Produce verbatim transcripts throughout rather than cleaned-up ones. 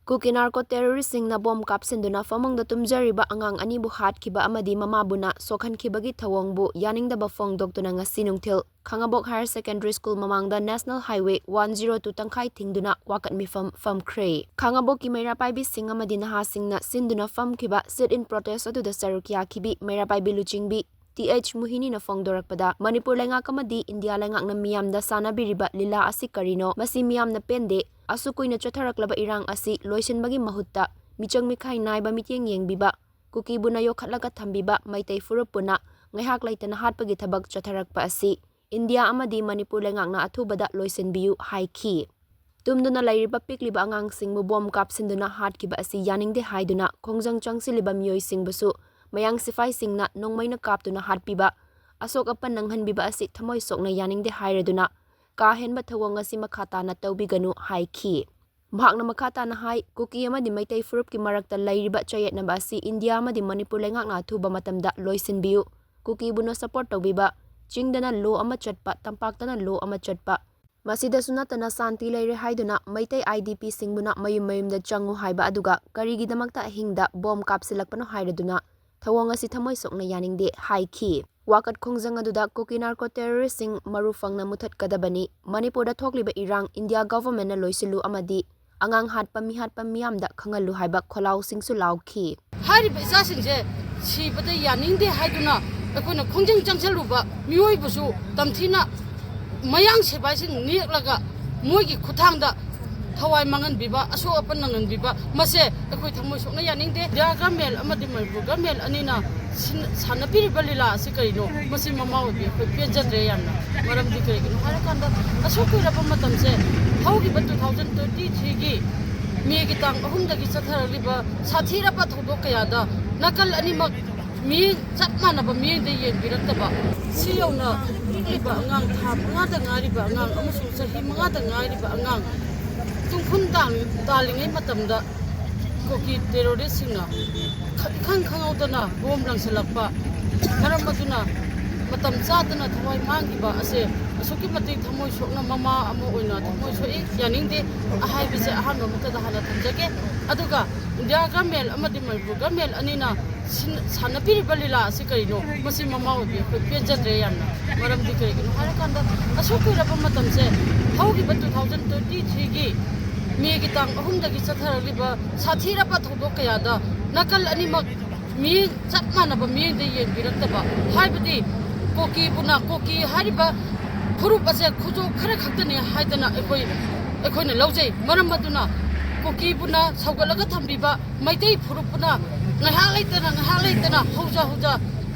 ꯀꯨꯀꯤ narco ꯇꯦꯔꯣꯔꯤꯁꯁꯤꯡꯅ bomb ꯀꯥꯞꯁꯤꯟꯗꯨꯅ ꯐꯃꯨꯡꯗ ꯇꯨꯝꯖꯔꯤꯕ ꯑꯉꯥꯡ ꯑꯅꯤꯕꯨ ꯍꯥꯠꯈꯤꯕ ꯑꯃꯗꯤ ꯃꯃꯥꯕꯨꯅ ꯁꯣꯛꯍꯟꯈꯤꯕꯒꯤ ꯊꯧꯑꯣꯡꯕꯨ ꯌꯥꯅꯤꯡꯗꯕ ꯐꯣꯡꯗꯣꯛꯇꯨꯅ ꯉꯁꯤ ꯅꯨꯡꯊꯤꯜ ꯈꯥꯉꯕꯣꯛ ꯍꯥꯌꯔ ꯁꯦꯀꯦꯟꯗꯔꯤ ꯁ꯭ꯀꯨꯜ ꯃꯃꯥꯡꯗ national highway one zero two ꯇꯪꯈꯥꯏ ꯊꯤꯡꯗꯨꯅ ꯋꯥꯀꯠ ꯃꯤꯐꯝ ꯐꯝꯈ꯭ꯔꯦ꯫ ꯈꯥꯉꯕꯣꯛꯀꯤ ꯃꯩꯔꯥ ꯄꯥꯏꯕꯤꯁꯤꯡ ꯑꯃꯗꯤ ꯅꯍꯥꯁꯤꯡꯅ ꯁꯤꯟꯗꯨꯅ ꯐꯝꯈꯤꯕ sit-in protest ꯑꯗꯨꯗ ꯁꯔꯨꯛ ꯌꯥꯈꯤꯕꯤ ꯃꯩꯔꯥ ꯄꯥꯏꯕꯤ ꯂꯨꯆꯤꯡꯕꯤ ꯇꯤ ꯑꯩꯆ ꯃꯣꯍꯤꯅꯤꯅ ꯐꯣꯡꯗꯣꯔꯛꯄꯗ, ꯃꯅꯤꯄꯨꯔ ꯂꯩꯉꯥꯛ ꯑꯃꯗꯤ ꯏꯟꯗꯤꯌꯥ ꯂꯩꯉꯥꯛꯅ ꯃꯤꯌꯥꯝꯗ ꯁꯥꯟꯅꯕꯤꯔꯤꯕ ꯂꯤꯂꯥ ꯑꯁꯤ ꯀꯔꯤꯅꯣ? ꯃꯁꯤ ꯃꯤꯌꯥꯝꯅ ꯄꯦꯟꯗꯦ꯫ ꯑꯁꯨꯛ ꯀꯨꯏꯅ ꯆꯠꯊꯔꯛꯂꯕ ꯏꯔꯥꯡ ꯑꯁꯤ ꯂꯣꯏꯁꯤꯟꯕꯒꯤ ꯃꯍꯨꯠꯇ ꯃꯤꯆꯪ ꯃꯤꯈꯥꯏ ꯅꯥꯏꯕ ꯃꯤꯠꯌꯦꯡ ꯌꯦꯡꯕꯤꯕ, ꯀꯨꯀꯤꯕꯨꯅ ꯌꯣꯛꯈꯠꯂꯒ ꯊꯝꯕꯤꯕ ꯃꯩꯇꯩ ꯐꯨꯔꯨꯞ ꯄꯨꯟꯅ ꯉꯥꯏꯍꯥꯛ ꯂꯩꯇꯅ ꯍꯥꯠꯄꯒꯤ ꯊꯕꯛ ꯆꯠꯊꯔꯛꯄ ꯑꯁꯤ ꯏꯟꯗꯤꯌꯥ ꯑꯃꯗꯤ ꯃꯅꯤꯄꯨꯔ ꯂꯩꯉꯥꯛꯅ ꯑꯊꯨꯕꯗ ꯂꯣꯏꯁꯤꯟꯕꯤꯌꯨ ꯍꯥꯏꯈꯤ꯫ ꯇꯨꯝꯗꯨꯅ ꯂꯩꯔꯤꯕ ꯄꯤꯛꯂꯤꯕ ꯑꯉꯥꯡꯁꯤꯡꯕꯨ ꯕꯣꯝ ꯀꯥꯞꯁꯤꯟꯗꯨꯅ ꯍꯥꯠꯈꯤꯕ ꯑꯁꯤ ꯌꯥꯅꯤꯡꯗꯦ ꯍꯥꯏꯗꯨꯅ ꯈꯣꯡꯖꯪ ꯆꯪꯁꯤꯜꯂꯤꯕ ꯃꯤꯑꯣꯏꯁꯤꯡꯕꯨꯁꯨ ꯃꯌꯥꯡ ꯁꯤꯐꯥꯏꯁꯤꯡꯅ ꯅꯣꯡꯃꯩꯅ ꯀꯥꯞꯇꯨꯅ ꯍꯥꯠꯄꯤꯕ, ꯑꯁꯣꯛ ꯑꯄꯟ ꯅꯪꯍꯟꯕꯤꯕ ꯑꯁꯤ ꯊꯃꯣꯏ ꯁꯣꯛꯅ ꯌꯥꯅꯤꯡꯗꯦ ꯍꯥꯏꯔꯗꯨꯅ ꯀꯥ ꯍꯦꯟꯕ ꯊꯧꯑꯣꯡ ꯑꯁꯤ ꯃꯈꯥ ꯇꯥꯅ ꯇꯧꯕꯤꯒꯅꯨ ꯍꯥꯏꯈꯤ꯫ ꯃꯍꯥꯛꯅ ꯃꯈꯥ ꯇꯥꯅ ꯍꯥꯏ, ꯀꯨꯀꯤ ꯑꯃꯗꯤ ꯃꯩꯇꯩ ꯐꯨꯔꯨꯞꯀꯤ ꯃꯔꯛꯇ ꯂꯩꯔꯤꯕ ꯆꯌꯦꯠꯅꯕ ꯑꯁꯤ ꯏꯟꯗꯤꯌꯥ ꯑꯃꯗꯤ ꯃꯅꯤꯄꯨꯔ ꯂꯩꯉꯥꯛꯅ ꯑꯊꯨꯕ ꯃꯇꯝꯗ ꯂꯣꯏꯁꯤꯟꯕꯤꯌꯨ꯫ ꯀꯨꯀꯤꯕꯨꯅ support ꯇꯧꯕꯤꯕ, ꯆꯤꯡꯗꯅ ꯂꯣ ꯑꯃ ꯆꯠꯄ, ꯇꯝꯄꯥꯛꯇꯅ ꯂꯣ ꯑꯃ ꯆꯠꯄ, ꯃꯁꯤꯗꯁꯨ ꯅꯠꯇꯅ ꯁꯥꯟꯇꯤ ꯂꯩꯔꯦ ꯍꯥꯏꯗꯨꯅ ꯃꯩꯇꯩ ꯑꯥꯏ ꯗꯤ ꯄꯤꯁꯤꯡꯕꯨꯅ ꯃꯌꯨꯝ ꯃꯌꯨꯝꯗ ꯆꯪꯉꯨ ꯍꯥꯏꯕ ꯑꯗꯨꯒ ꯀꯔꯤꯒꯤꯗꯃꯛꯇ ꯑꯍꯤꯡꯗ ꯕꯣꯝ ꯀꯥꯞꯁꯤꯜꯂꯛꯄꯅꯣ ꯍꯥꯏꯔꯗꯨꯅ ꯊꯧꯑꯣꯡ ꯑꯁꯤ ꯊꯃꯣꯏ ꯁꯣꯛꯅ ꯌꯥꯅꯤꯡꯗꯦ ꯍꯥꯏꯈꯤ꯫ ꯋꯥꯀꯠ ꯈꯣꯡꯖꯪ ꯑꯗꯨꯗ ꯀꯨꯀꯤ ꯅꯥꯔꯀꯣ ꯇꯦꯔꯣꯔꯤꯁꯁꯤꯡ ꯃꯔꯨ ꯐꯪꯅ ꯃꯨꯊꯠꯀꯗꯕꯅꯤ, ꯃꯅꯤꯄꯨꯔꯗ ꯊꯣꯛꯂꯤꯕ ꯏꯔꯥꯡ ꯏꯟꯗꯤꯌꯥ ꯒꯚꯔꯟꯃꯦꯟꯠꯅ ꯂꯣꯏꯁꯤꯜꯂꯨ ꯑꯃꯗꯤ ꯑꯉꯥꯡ ꯍꯥꯠꯄ, ꯃꯤꯍꯥꯠꯄ ꯃꯤꯌꯥꯝꯗ ꯈꯪꯍꯜꯂꯨ ꯍꯥꯏꯕ ꯈꯣꯜꯂꯥꯎꯁꯤꯡꯁꯨ ꯂꯥꯎꯈꯤ꯫ ꯍꯥꯏꯔꯤꯕ ꯏꯆꯥꯁꯤꯡꯁꯦ ꯁꯤꯕꯗ ꯌꯥꯅꯤꯡꯗꯦ ꯍꯥꯏꯗꯨꯅ ꯑꯩꯈꯣꯏꯅ ꯈꯣꯡꯖꯪ ꯆꯪꯁꯜꯂꯨꯕ ꯃꯤꯑꯣꯏꯕꯁꯨ ꯇꯝꯊꯤꯅ ꯃꯌꯥꯡ ꯁꯤꯐꯥꯏꯁꯤꯡ ꯅꯦꯛꯂꯒ ꯃꯣꯏꯒꯤ ꯈꯨꯠꯊꯥꯡꯗ ꯊꯋꯥꯏ ꯃꯥꯡꯍꯟꯕꯤꯕ, ꯑꯁꯣꯛ ꯑꯄꯟ ꯅꯪꯍꯟꯕꯤꯕ, ꯃꯁꯦ ꯑꯩꯈꯣꯏ ꯊꯃꯣꯏ ꯁꯣꯛꯅ ꯌꯥꯅꯤꯡꯗꯦ꯫ ꯏꯟꯗꯤꯌꯥ ꯒꯚꯔꯟꯃꯦꯟꯠ ꯑꯃꯗꯤ ꯃꯅꯤꯄꯨꯔ ꯒꯚꯔꯟꯃꯦꯟꯠ ꯑꯅꯤꯅ ꯁꯤꯟ-, ꯁꯥꯟꯅꯕꯤꯔꯤꯕ ꯂꯤꯂꯥ ꯑꯁꯤ ꯀꯔꯤꯅꯣ? ꯃꯁꯤ ꯃꯃꯥ ꯑꯣꯏꯕꯤ ꯑꯩꯈꯣꯏ ꯄꯦꯟꯖꯗ꯭ꯔꯦ ꯌꯥꯝꯅ꯫ ꯃꯔꯝꯗꯤ ꯀꯔꯤꯒꯤꯅꯣ ꯍꯥꯏꯔꯀꯥꯟꯗ, ꯑꯁꯨꯛ ꯀꯨꯏꯔꯕ ꯃꯇꯝꯁꯦ, ꯍꯧꯈꯤꯕ two thousand twenty three ꯒꯤ ꯃꯦꯒꯤ ꯇꯥꯡ ꯑꯍꯨꯝꯗꯒꯤ ꯆꯠꯊꯔꯛꯂꯤꯕ ꯁꯥꯊꯤꯔꯕ ꯊꯧꯗꯣꯛ ꯀꯌꯥꯗ ꯅꯥꯀꯜ ꯑꯅꯤꯃꯛ ꯃꯤꯠꯌꯦꯡ ꯆꯞ ꯃꯥꯟꯅꯕ ꯃꯤꯠꯌꯦꯡꯗ ꯌꯦꯡꯕꯤꯔꯛꯇꯕ, ꯁꯤ ꯌꯧꯅ ꯄꯤꯛꯂꯤꯕ ꯑꯉꯥꯡ, ꯊꯥ ꯃꯉꯥꯗ ꯉꯥꯏꯔꯤꯕ ꯑꯉꯥꯡ ꯑꯃꯁꯨꯡ ꯆꯍꯤ ꯃꯉꯥꯗ ꯉꯥꯏꯔꯤꯕ ꯑꯉꯥꯡ ꯇꯨꯡꯈꯨꯟ ꯇꯥꯜ-, ꯇꯥꯜꯂꯤꯉꯩ ꯃꯇꯝꯗ ꯀꯨꯀꯤ ꯇꯦꯔꯣꯔꯤꯁꯁꯤꯡꯅ ꯈ-, ꯏꯈꯪ ꯈꯪꯍꯧꯗꯅ ꯕꯣꯝ ꯂꯪꯁꯤꯜꯂꯛꯄ ꯃꯔꯝ ꯑꯗꯨꯅ ꯃꯇꯝ ꯆꯥꯗꯅ ꯊꯋꯥꯏ ꯃꯥꯡꯈꯤꯕ ꯑꯁꯦ ꯑꯁꯨꯛꯀꯤ ꯃꯇꯤꯛ ꯊꯃꯣꯏ ꯁꯣꯛꯅ, ꯃꯃꯥ ꯑꯃ ꯑꯣꯏꯅ ꯊꯃꯣꯏ ꯁꯣꯛꯏ, ꯌꯥꯅꯤꯡꯗꯦ ꯍꯥꯏꯕꯁꯦ ꯑꯍꯥꯟꯕ ꯃꯛꯇꯗ ꯍꯥꯟꯅ ꯊꯝꯖꯒꯦ꯫ ꯑꯗꯨꯒ ꯏꯟꯗꯤꯌꯥ ꯒꯔꯃꯦꯟ ꯑꯃꯗꯤ ꯃꯅꯤꯄꯨꯔ ꯒꯔꯃꯦꯟ ꯑꯅꯤꯅ ꯁꯤꯟ-, ꯁꯥꯟꯅꯕꯤꯔꯤꯕ ꯂꯤꯂꯥ ꯑꯁꯤ ꯀꯔꯤꯅꯣ? ꯃꯁꯤ ꯃꯃꯥ ꯑꯣꯏꯕꯤ ꯑꯩꯈꯣꯏ ꯄꯦꯟꯖꯗ꯭ꯔꯦ ꯌꯥꯝꯅ꯫ ꯃꯔꯝꯗꯤ ꯀꯔꯤꯒꯤꯅꯣ ꯍꯥꯏꯔꯀꯥꯟꯗ, ꯑꯁꯨꯛ ꯀꯨꯏꯔꯕ ꯃꯇꯝꯁꯦ, ꯍꯧꯈꯤꯕ two thousand twenty threeꯒꯤ ꯃꯦꯒꯤ ꯇꯥꯡ ꯑꯍꯨꯝꯗꯒꯤ ꯆꯠꯊꯔꯛꯂꯤꯕ ꯁꯥꯊꯤꯔꯕ ꯊꯧꯗꯣꯛ ꯀꯌꯥꯗ ꯅꯥꯀꯜ ꯑꯅꯤꯃꯛ ꯃꯤꯠꯌꯦꯡ ꯆꯞ ꯃꯥꯟꯅꯕ ꯃꯤꯠꯌꯦꯡꯗ ꯌꯦꯡꯕꯤꯔꯛꯇꯕ, ꯍꯥꯏꯕꯗꯤ ꯀꯨꯀꯤꯕꯨꯅ, ꯀꯨꯀꯤ ꯍꯥꯏꯔꯤꯕ ꯐꯨꯔꯨꯞ ꯑꯁꯦ ꯈꯨꯖꯣꯞ ꯈꯔ ꯈꯛꯇꯅꯤ ꯍꯥꯏꯗꯅ ꯑꯩꯈꯣꯏ, ꯑꯩꯈꯣꯏꯅ ꯂꯧꯖꯩ꯫ ꯃꯔꯝ ꯑꯗꯨꯅ ꯀꯨꯀꯤꯕꯨꯅ ꯁꯧꯒꯠꯂꯒ ꯊꯝꯕꯤꯕ ꯃꯩꯇꯩ ꯐꯨꯔꯨꯞꯄꯨꯅ ꯉꯥꯏꯍꯥꯛ ꯂꯩꯇꯅ, ꯉꯥꯏꯍꯥꯛ ꯂꯩꯇꯅ ꯍꯧꯖ ꯍꯧꯖ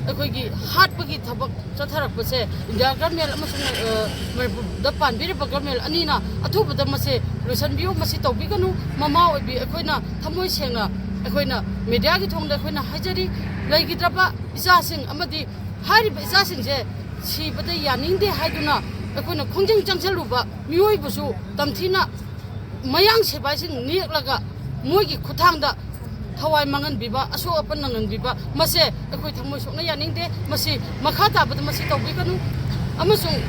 ꯑꯩꯈꯣꯏꯒꯤ ꯍꯥꯠꯄꯒꯤ ꯊꯕꯛ ꯆꯠꯊꯔꯛꯄꯁꯦ ꯏꯟꯗꯤꯌꯥ ꯒꯔꯃꯦꯟ ꯑꯃꯁꯨꯡ, ꯑ, ꯃꯅꯤꯄꯨꯔꯗ ꯄꯥꯟꯕꯤꯔꯤꯕ ꯒꯔꯃꯦꯟ ꯑꯅꯤꯅ ꯑꯊꯨꯕꯗ ꯃꯁꯦ ꯂꯣꯏꯁꯤꯟꯕꯤꯌꯨ, ꯃꯁꯤ ꯇꯧꯕꯤꯒꯅꯨ꯫ ꯃꯃꯥ ꯑꯣꯏꯕꯤ ꯑꯩꯈꯣꯏꯅ ꯊꯃꯣꯏ ꯁꯦꯡꯅ ꯑꯩꯈꯣꯏꯅ ꯃꯦꯗꯤꯌꯥꯒꯤ ꯊꯣꯡꯗ ꯑꯩꯈꯣꯏꯅ ꯍꯥꯏꯖꯔꯤ, ꯂꯩꯈꯤꯗ꯭ꯔꯕ ꯏꯆꯥꯁꯤꯡ ꯑꯃꯗꯤ ꯍꯥꯏꯔꯤꯕ ꯏꯆꯥꯁꯤꯡꯁꯦ ꯁꯤꯕꯗ ꯌꯥꯅꯤꯡꯗꯦ ꯍꯥꯏꯗꯨꯅ ꯑꯩꯈꯣꯏꯅ ꯈꯣꯡꯖꯪ ꯆꯪꯁꯤꯜꯂꯨꯕ ꯃꯤꯑꯣꯏꯕꯨꯁꯨ ꯇꯝꯊꯤꯅ ꯃꯌꯥꯡ ꯁꯤꯐꯥꯏꯁꯤꯡ ꯅꯦꯛꯂꯒ ꯃꯣꯏꯒꯤ ꯈꯨꯠꯊꯥꯡꯗ ꯊꯋꯥꯏ ꯃꯥꯡꯍꯟꯕꯤꯕ, ꯑꯁꯣꯛ ꯑꯄꯟ ꯅꯪꯍꯟꯕꯤꯕ, ꯃꯁꯦ ꯑꯩꯈꯣꯏ ꯊꯃꯣꯏ ꯁꯣꯛꯅ ꯌꯥꯅꯤꯡꯗꯦ꯫ ꯃꯁꯤ ꯃꯈꯥ ꯇꯥꯕꯗ ꯃꯁꯤ ꯇꯧꯕꯤꯒꯅꯨ꯫ ꯑꯃꯁꯨꯡ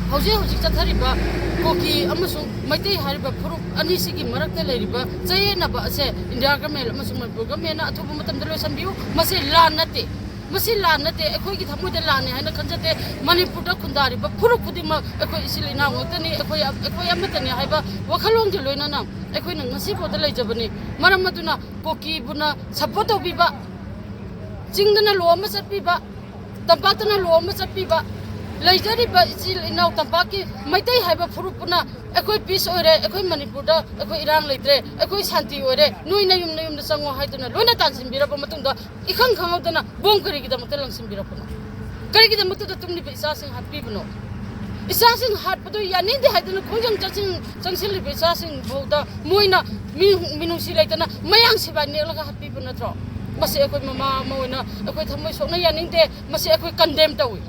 ꯍꯧꯖꯤꯛ ꯍꯧꯖꯤꯛ ꯆꯠꯊꯔꯤꯕ ꯀꯨꯀꯤ ꯑꯃꯁꯨꯡ ꯃꯩꯇꯩ ꯍꯥꯏꯔꯤꯕ ꯐꯨꯔꯨꯞ ꯑꯅꯤꯁꯤꯒꯤ ꯃꯔꯛꯇ ꯂꯩꯔꯤꯕ ꯆꯌꯦꯠꯅꯕ ꯑꯁꯦ ꯏꯟꯗꯤꯌꯥ ꯒꯔꯃꯦꯟ ꯑꯃꯁꯨꯡ ꯃꯅꯤꯄꯨꯔ ꯒꯔꯃꯦꯟꯅ ꯑꯊꯨꯕ ꯃꯇꯝꯗ ꯂꯣꯏꯁꯤꯟꯕꯤꯌꯨ꯫ ꯃꯁꯤ ꯂꯥꯟ ꯅꯠꯇꯦ꯫ ꯃꯁꯤ ꯂꯥꯟ ꯅꯠꯇꯦ, ꯑꯩꯈꯣꯏꯒꯤ ꯊꯃꯣꯏꯗ ꯂꯥꯟꯅꯦ ꯍꯥꯏꯅ ꯈꯟꯖꯗꯦ꯫ ꯃꯅꯤꯄꯨꯔꯗ ꯈꯨꯟꯗꯥꯔꯤꯕ ꯐꯨꯔꯨꯞ ꯈꯨꯗꯤꯡꯃꯛ ꯑꯩꯈꯣꯏ ꯏꯆꯤꯜ ꯏꯅꯥꯎ ꯉꯥꯛꯇꯅꯤ, ꯑꯩꯈꯣꯏ, ꯑꯩꯈꯣꯏ ꯑꯃꯠꯇꯅꯤ ꯍꯥꯏꯕ ꯋꯥꯈꯜꯂꯣꯟꯒ ꯂꯣꯏꯅꯅ ꯑꯩꯈꯣꯏꯅ ꯉꯁꯤꯐꯥꯎꯗ ꯂꯩꯖꯕꯅꯤ꯫ ꯃꯔꯝ ꯑꯗꯨꯅ ꯀꯨꯀꯤꯕꯨꯅ ꯁꯞꯄꯣꯔꯠ ꯇꯧꯕꯤꯕ, ꯆꯤꯡꯗꯅ ꯂꯣ ꯑꯃ ꯆꯠꯄꯤꯕ, ꯇꯝꯄꯥꯛꯇꯅ ꯂꯣ ꯑꯃ ꯆꯠꯄꯤꯕ, ꯂꯩꯖꯔꯤꯕ ꯏꯆꯤꯜ ꯏꯅꯥꯎ ꯇꯝꯄꯥꯛꯀꯤ ꯃꯩꯇꯩ ꯍꯥꯏꯕ ꯐꯨꯔꯨꯞꯄꯨꯅ ꯑꯩꯈꯣꯏ ꯄꯤꯁ ꯑꯣꯏꯔꯦ, ꯑꯩꯈꯣꯏ ꯃꯅꯤꯄꯨꯔꯗ ꯑꯩꯈꯣꯏ ꯏꯔꯥꯡ ꯂꯩꯇ꯭ꯔꯦ, ꯑꯩꯈꯣꯏ ꯁꯥꯟꯇꯤ ꯑꯣꯏꯔꯦ, ꯅꯣꯏ ꯅꯌꯨꯝ ꯅꯌꯨꯝꯗ ꯆꯪꯉꯣ ꯍꯥꯏꯗꯨꯅ ꯂꯣꯏꯅ ꯇꯥꯟꯁꯤꯟꯕꯤꯔꯕ ꯃꯇꯨꯡꯗ, ꯏꯈꯪ ꯈꯪꯍꯧꯗꯅ ꯕꯣꯝ ꯀꯔꯤꯒꯤꯗꯃꯛꯇ ꯂꯪꯁꯤꯟꯕꯤꯔꯛꯄꯅꯣ? ꯀꯔꯤꯒꯤꯗꯃꯛꯇꯗ ꯇꯨꯝꯂꯤꯕ ꯏꯆꯥꯁꯤꯡ ꯍꯥꯠꯄꯤꯕꯅꯣ? ꯏꯆꯥꯁꯤꯡ ꯍꯥꯠꯄꯗꯨ ꯌꯥꯅꯤꯡꯗꯦ ꯍꯥꯏꯗꯨꯅ ꯈꯣꯡꯖꯪ ꯆꯪꯁꯤꯟ-, ꯆꯪꯁꯤꯜꯂꯤꯕ ꯏꯆꯥꯁꯤꯡ ꯐꯥꯎꯗ ꯃꯣꯏꯅ ꯃꯤ-, ꯃꯤꯅꯨꯡꯁꯤ ꯂꯩꯇꯅ ꯃꯌꯥꯡ ꯁꯤꯕꯥꯏ ꯅꯦꯛꯂꯒ ꯍꯥꯠꯄꯤꯕ ꯅꯠꯇ꯭ꯔꯣ? ꯃꯁꯤ ꯑꯩꯈꯣꯏ ꯃꯃꯥ ꯑꯃ ꯑꯣꯏꯅ ꯑꯩꯈꯣꯏ ꯊꯃꯣꯏ ꯁꯣꯛꯅ ꯌꯥꯅꯤꯡꯗꯦ꯫ ꯃꯁꯤ ꯑꯩꯈꯣꯏ ꯀꯟꯗꯦꯝ ꯇꯧꯏ꯫